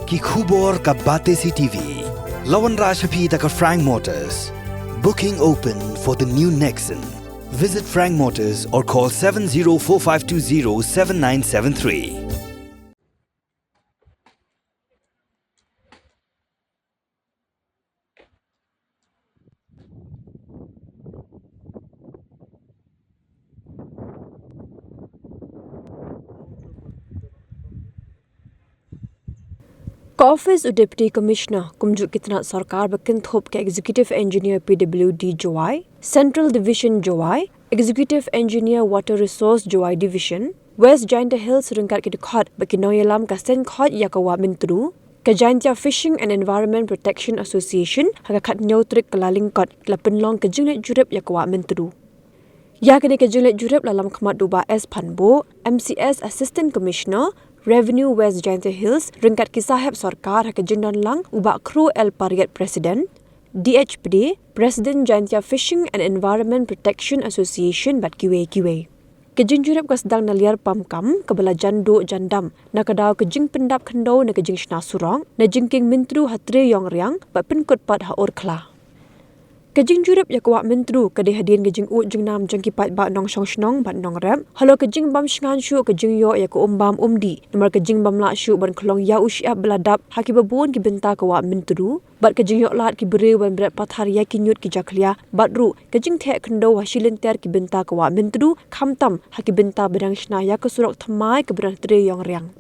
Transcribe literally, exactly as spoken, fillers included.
Ki khubor ka Batesi T V. La wanrah sha phi da ka Frank Motors. Booking open for the new Nexon. Visit Frank Motors or call seven zero four five two zero seven nine seven three. Ka Office u Deputy Commissioner, kumjuh ki tnat sorkar ba kynthup ka Executive Engineer P W D Jowai, Central Division Jowai, Executive Engineer Water Resource Jowai Division, West Jaintia Hills ryngkat ki dkhot bad ki nongïalam ka seng khot ïa ka Wah Myntdu, ka Jaintia Fishing and Environment Protection Association, ha ka khathynñiew tarik Kyllalyngkot, ki la pynlong ka jingleit jurip ïa ka Wah Myntdu. Ïa kane ka jingleit jurip la lam khmat da u Bah S Phanbuh, M C S Assistant Commissioner, Revenue West Jaintia Hills, ryngkat ki sahep sorkar ha ka jingdon lang u Bah Kru L Pariat President, D H P D, President Jaintia Fishing and Environment Protection Association bad kiwei kiwei. Ka jingjurip ka sdang na Liar Pamkam, kaba la jan duh jan dam, na ka daw ka jingpyndap khyndew na ka jingshna surok, na jingkieng Myntdu ha Treiongriang, bad pynkut pat ha Urkhla. Ka jingjurip ïa ka Wah Myntdu ka dei hadien ka jingud jingnam jong ki paidbah nongshong shnong bad nongrep, halor ka jingbym shngaiñ shuh ka jingïoh ïa ka um bam um dih, namar ka jingbym lah shuh ban khlong ïa u shyiap ba la dap ha kiba bun ki bynta ka Wah Myntdu, bad ka jingïoh lad ki briew ban bret pathar ïa ki ñiut ki jakhlia, bad ruh ka jingtheh khyndew ha shilynter ki bynta ka Wah Myntdu, khamtam ha ki bynta ba dang shna ïa ka surok thymmai kaba don ha Treiongriang.